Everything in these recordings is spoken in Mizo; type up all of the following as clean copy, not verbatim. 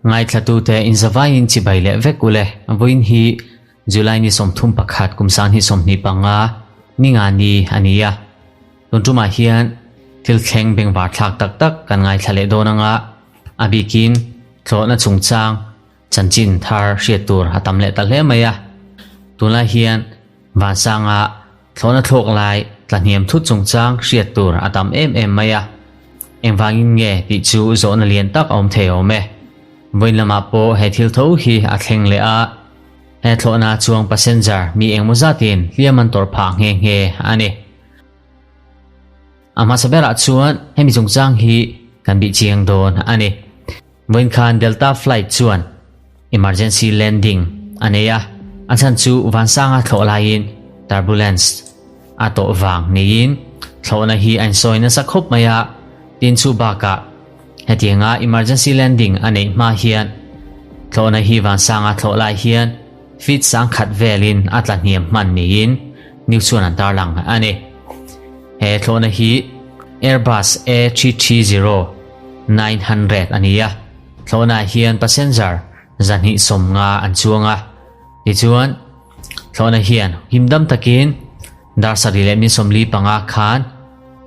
Ngaithlatute inzavaiin chibai leh vek ule. Vawiin hi July ni 31 kum 2025 ni nga ni a ni a. Tun tumah hian thil thleng bengvar thlak tak tak kan ngaithla leh dawn anga a bikin thlawhna chungchang chanchin thar hriat tur a tam leh ta hle mai a. Tunlai hian vansanga Thlawhna thlawk lai tlahniam thut chungchang hriat tur a tam em em mai a, engvangin nge tih chu zawhna lian tak a awm thei awm e. Vawiin lamah pawh he thil tho hi a thleng leh a, he thlawhna chuang passenger mi engmaw zatin hliam an tawrh phah nghe nghe a ni. A hmasa berah chuan hemi chungchang hi kan bih chiang dawn a ni. Vawiin khan Delta flight chuan emergency landing a nei a, a chhan chu vansanga thlawh laiin turbulence a tawh vang niin thlawhna hi a insawi nasa khawp mai a, tin chu bakah hetianga emergency landing a neih hma hian thlawhna hi vansanga thlawh lai hian feet sangkhat velin a tla hniam hman niin news chuan an tarlang a ni. He thlawhna hi Airbus A330 900 a ni a, thlawhnaah hian passenger 250 an chuang a. Tichuan, thlawhna hian himdam takin dar 7:45 khan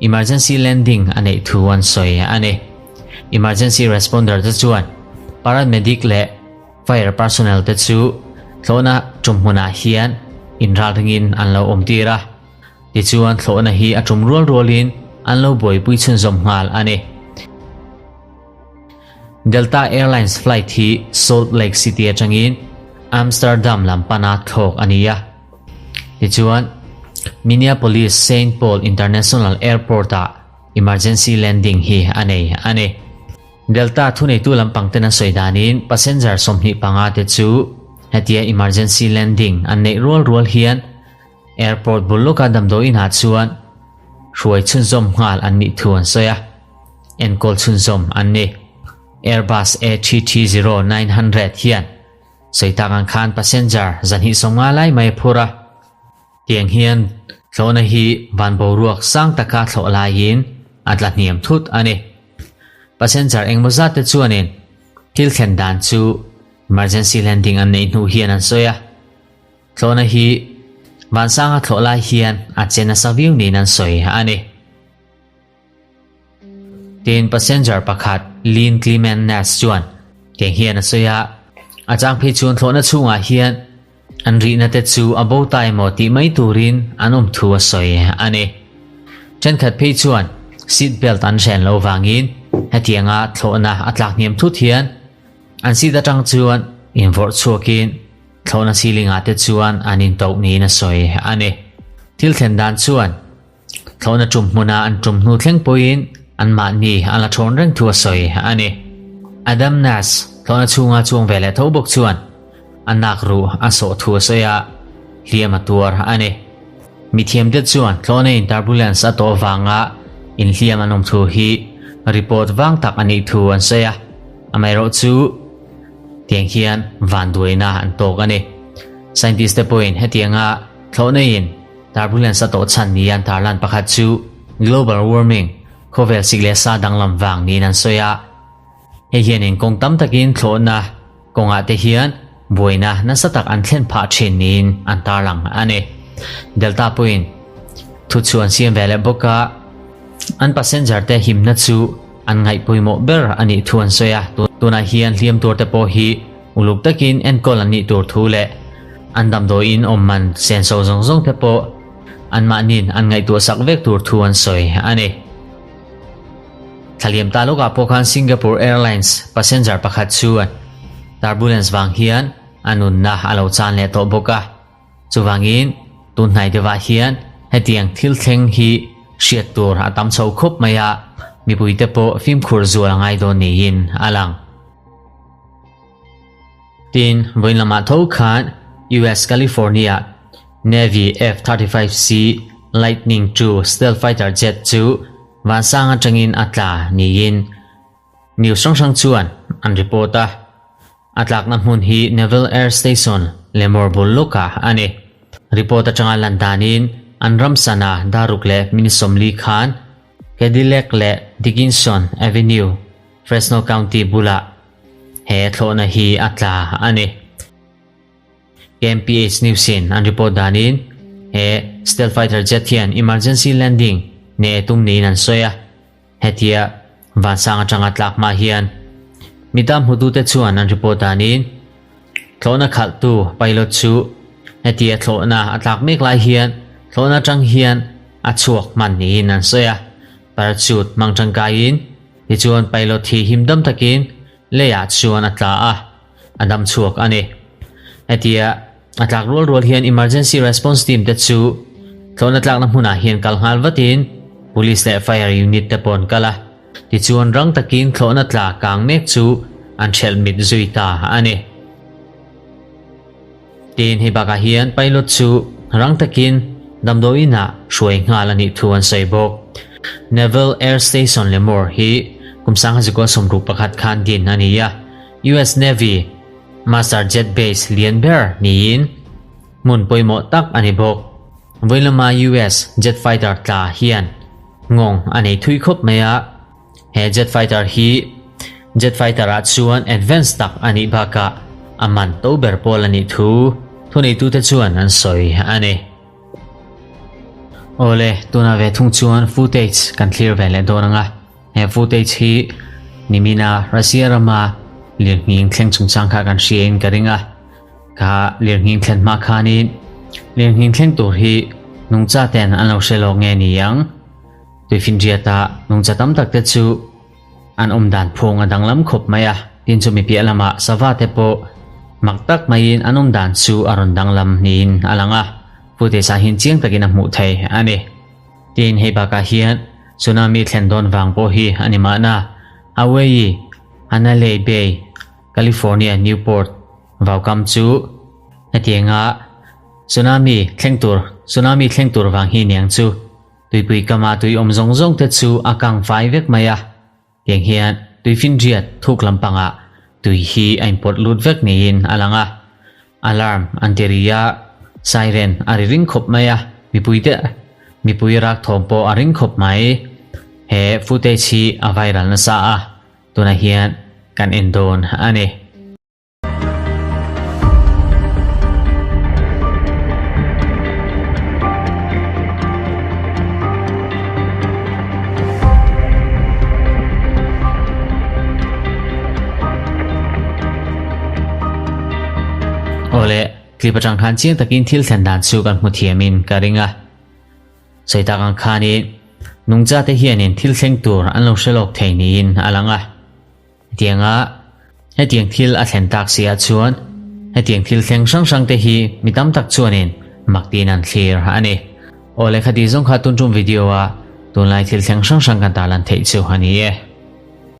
emergency landing a neih thu an sawi a ni. Emergency responder te chuan paramedic leh fire personnel te chu thlawhna tum hmunah hian inralringin an lo awm tir a. Tichuan thlawhna hi a tum rual rualin an lo buaipui chhunzawm nghal a ni. Delta Airlines flight hi Salt Lake City atangin Amsterdam lam pana thlawk a ni a. Tichuan Minneapolis Saint Paul International Airport-ah emergency landing hi a nei a ni. Delta thuneitu lampang ten an sawi danin passenger 25 te chu hetia emergency landing an neih rual rual hian Airport bul lawka damdawi inah chuan hruai chhunzawm nghal an nih thu an sawi a, enkawl chhunzawm an ni. Airbus A330-900 hian sawi tak ang khan passenger 250 lai mai a phur a, tiang hian thlawhna hi van boruak sang taka thlawh laiin a tla hniam thut a ni. Passenger engmaw zat te chuanin thil thlen dan chu emergency landing an neih hnu hian an sawi a. Thlawhna hi vansanga thlawh lai hian a che nasa viau niin an sawi a ni. Tin, passenger pakhat Lynn Clement Nash chuan keng hian a sawi a, a chang phei chuan thlawhna chhungah hian an rihna te chu a bo ta emaw tih mai turin an awm thu a sawi a ni. Thenkhat phei chuan seat belt an hren loh vangin hetianga thlawhna a tlak hniam thut hian an seat atang chuan invawrh chhuakin Thlawhna ceiling-ah te chuan an intoh niin a sawi a ni. Thil thlen dan chuan thlawhna tum hmuna an tum hnu thleng pawhin anmahni a la thawn reng thu a sawi a ni. Adam Nash, thlawhna chhunga chuang ve leh tho bawk chuan a nak ruh a sawh thu a sawi a, hliam a tuar a ni. Mithiamte chuan thlawhna in turbulence a tawh vanga inhliam an awm thu hi report vang tak a nih thu an sawi a, amaherawhchu, Tiang hian vanduaina an tawk a ni. Scientist te pawhin hetianga thlawhnaiin turbulence a tawh chhan ni an tarlan pakhat chu global warming, khawvel sik leh sa danglam vang niin an sawi a. Hei hianin kawng tam takin thlawhna kawngah te hian buaina nasa tak an thlen phah thin niin an tarlang a ni. Delta pawhin thu chu an siam ve leh bawk a, an passenger te himna chu An ngaih pawimawh ber a nih thu an sawi a, tunah hian hliam tur te pawh hi uluk takin enkawl an nih tur thu leh an damdawiin awm man senso zawng zawng te pawh anmahniin an ngaihtuah sak vek tur thu an sawi a ni. Thlaliam ta lawkah pawh khan Singapore Airlines passenger pakhat chuan turbulence vang hian a nunna a lo chan leh tawh bawk a. Chuvangin, tun hnai deuhah hian hetiang thil thleng hi hriat tur a tam chho khawp mai a, mipuite pawh fimkhur zual a ngai dawn niin a lang. Tin, vawiin lamah tho khan US California Navy F-35C Lightning II stealth fighter jet chu vansang atangin a tla niin news hrang hrang chuan an report a. A tlakna hmun hi Naval Air Station, Lemoore bul lawkah a ni. Report atanga lan danin an ram sana daruk leh minute 40 khan Cadillac leh Dickinson Avenue, Fresno County bulah he thlawhna hi a tla a ni. KMPH News-in an report danin he stealth fighter jet hian emergency landing nei a tum niin an sawi a. Hetia vansang atanga tlak hma hian midang hmutute chuan an report danin thlawhna khalhtu pilot chu hetia thlawhna a tlak mek lai hian thlawhna atang hian a chhuak hman niin an sawi a. Parachute hmang tangkaiin tichuan pilot hi himdam takin leiah chuan a tla a, a dam chhuak a ni. Hetia a tlak rual rual hian emergency response team te chu thlawhna tlakna hmunah hian kal nghal vatin police leh fire unit te pawh an kal a, tichuan rang takin thlawhna tla kang mek chu an ṭhelh mit zui ta a ni. Tin, hei bakah hian pilot chu rang takin damdawiin ah hruai nghal a nih thu an sawi bawk. Naval Air Station Lemoore hi kum 1961 khan din a ni a, US Navy Master Jet Base lian ber niin hmun pawimawh tak a ni bawk. Vawilama US jet fighter tla hian nghawng a nei thui khawp mai a, He jet fighter hi jet fighter ah chuan advance tak a nih bakah a man to ber pawl a nih thu thuneitute chuan an sawi a ni. Awle, tuna ve thung chuan footage kan thlir ve leh dawn ang a. He footage hi nimina Russia rama lirnghing thleng chungchang kha kan hria in ka ring a. Kha lirnghing thlen hma khanin lirnghing thleng tur hi nungcha ten an lo hre lawk nge ni ang. Tuifinriata nungcha tam tak te chu an awm dan phung a danglam khawp mai a, tin chumi piah lamah sava te pawh mak tak maiin an awm dan chu a rawn danglam niin a lang a, footage ah hian chiang takin a hmuh thei a ni. Tin, hei bakah hian tsunami thlen dawn vang pawh hi a ni mahna, Hawaii, Hanalei Bay, California Newport vaukam chu hetianga tsunami thleng tur tsunami thleng tur vang hi niang chu. Tuipui kama tui awm zawng zawng te chu a kang fai vek mai a, tiang hian tuifinriat thuk lampangah tui hi a inpawt lut vek niin a lang a. Alarm an ti ri a, siren a ri ring khawp mai a, mipui te mipui rak thawm pawh a ring khawp mai. He footage hi a viral nasa a, tunah hian kan en dawn a ni. Awle, clip atang khan chiang takin thil thlen dan chu kan hmu thiamin ka ring a. Sawi tak ang khanin nungcha te hianin thil thleng tur an lo hre lawk thei niin a lang a. Hetianga hetiang thil a thlen tak si ah chuan hetiang thil thleng hrang hrang te hi mi tam tak chuanin mak tiin an thlir a ni. Aw lehkha tih zawng kha tun tum video a tunlai thil thleng hrang hrang kan tarlan theih chu a ni e.